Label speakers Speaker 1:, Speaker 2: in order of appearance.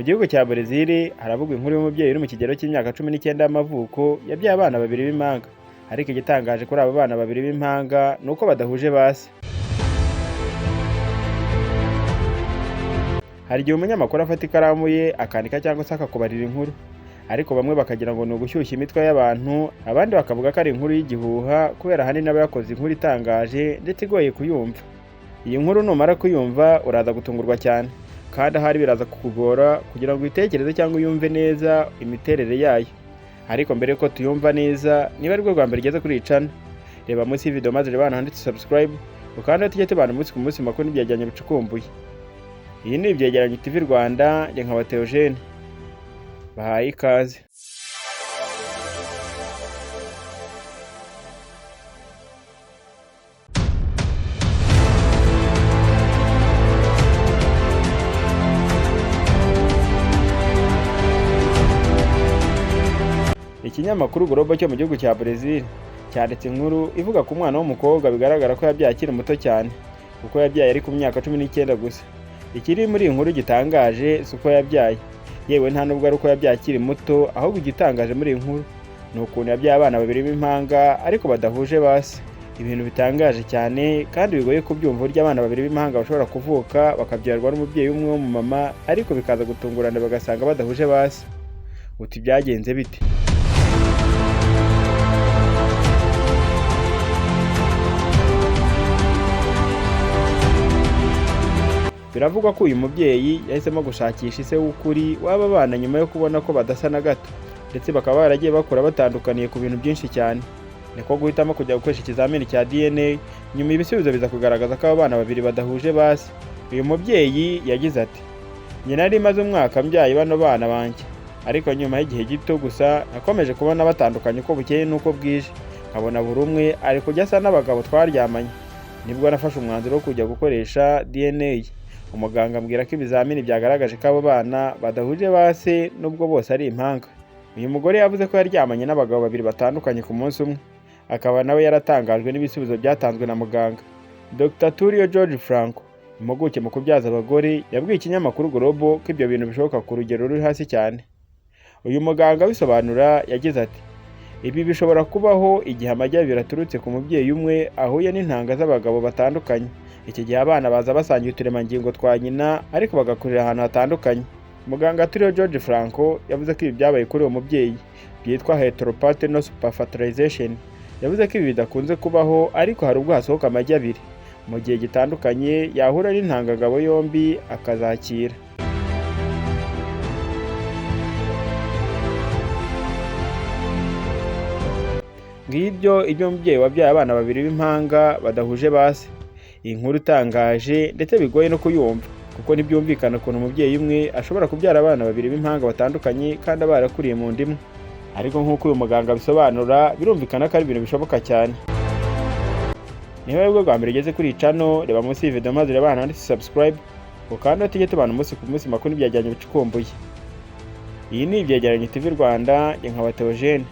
Speaker 1: Gihugu cya Brezil haravugwa inkuru y'umubyeyi uri mu kigero cy'imyaka 19 y'amavuko yabyaye abana babiri b'impanga. Ariko igitangaje kuri aba bana babiri b'impanga ni uko badahuje ba se. Hari igihe umunyamakuru afata ikaramu ye akandika cyangwa se akakubarira inkuru, ariko bamwe bakagira ngo ni ugushyushya imitwe y'abantu, abandi bakavuga ko ari inkuru y'igihuha kubera ahanini aba yakoze inkuru itangaje ndetse igoye kuyumva. Iyi nkuru numara kuyumva uraza gutungurwa cyane, kandi ahari biraza kukugora kugira ngo uyitekereze cyangwa uyumve neza imiterere yayo. Ariko mbere yuko tuyumva neza, niba aribwo bwa mbere ugeze kuri iyi channel, reba munsi y'iyi video maze urebe ahantu handitse subscribe, ukande tujye tubana umunsi ku munsi makuru n'ibyegeranyo bicukumbuye. Iyi ni Ibyegeranyo TV Rwanda, njye nkaba Theogene. Bahaye ikaze. Ikinyamakuru Globo cyo mu gihugu cya Brazil cyanditse inkuru ivuga ku mwana w'umukobwa bigaragara ko yabyaye akiri muto cyane, kuko yabyaye ari ku myaka 19 gusa. Ikiri muri iyi nkuru gitangaje si uko yabyaye, yewe nta nubwo ari uko yabyaye akiri muto, ahubwo igitangaje muri iyi nkuru ni ukuntu yabyaye abana babiri b'impanga ariko badahuje ba se. Ibintu bitangaje cyane kandi bigoye kubyumva uburyo abana babiri b'impanga bashobora kuvuka bakabyarwa n'umubyeyi umwe w'umumama, ariko bikaza gutungurana bagasanga badahuje ba se. Uti byagenze bite? Biravugwa ko uyu mubyeyi yahisemo gushakisha ise w'ukuri w'aba bana nyuma yo kubona ko badasa na gato, ndetse bakaba baragiye bakura batandukaniye ku bintu byinshi cyane. Niko guhitamo kujya gukoresha ikizamini cya DNA, nyuma ibisubizo biza kugaragaza ko aba bana babiri badahuje ba se. Uyu mubyeyi yagize ati: "Njye nari maze umwaka mbyaye bano bana banjye, ariko nyuma y'igihe gito gusa nakomeje kubona batandukanye uko bukeye n'uko bwije, nkabona buri umwe ari kujya asa n'abagabo twaryamanye. Nibwo nafashe umwanzuro wo kujya gukoresha DNA. Umuganga ambwira ko ibizamini byagaragaje ko abo bana badahuje ba se nubwo bose ari impanga." Uyu mugore yavuze ko yaryamanye n'abagabo babiri batandukanye ku munsi umwe, akaba nawe yaratangajwe n'ibisubizo byatanzwe na muganga. Dr Tulio George Franco, impuguke mu kubyaza abagore, yabwiye ikinyamakuru Globo ko ibyo bintu bishoboka ku rugero ruri hasi cyane. Uyu muganga abisobanura yagize ati: "Ibi bishobora kubaho igihe amagi abiri aturutse ku mubyeyi umwe ahuye n'intanga z'abagabo batandukanye. Iki gihe abana baza basangiye uturemangingo twa nyina ariko bagakurira ahantu hatandukanye." Muganga Tulio George Franco yavuze ko ibi byabaye kuri uwo mubyeyi byitwa heteropaternal superfertilization. Yavuze ko ibi bidakunze kubaho, ariko hari ubwo hasohoka amagi abiri mu gihe gitandukanye yahura n'intangangabo yombi akazakira. Ngibyo ibyo umubyeyi wabyaye abana babiri b'impanga badahuje ba se. Iyi nkuru itangaje ndetse bigoye no kuyumva, kuko ntibyumvikana ukuntu umubyeyi umwe ashobora kubyara abana babiri b'impanga batandukanye kandi barakuriye mu nda imwe. Ariko nk'uko uyu muganga abisobanura, birumvikana ko ari ibintu bishoboka cyane. Niba aribwo bwa mbere ugeze kuri iyi channel, reba munsi y'iyi video maze urebe ahantu handitse subscribe, ukande tujye tubana umunsi ku munsi makuru n'ibyegeranyo bicukumbuye. Iyi ni Ibyegeranyo TV Rwanda, njye nkaba Theogene.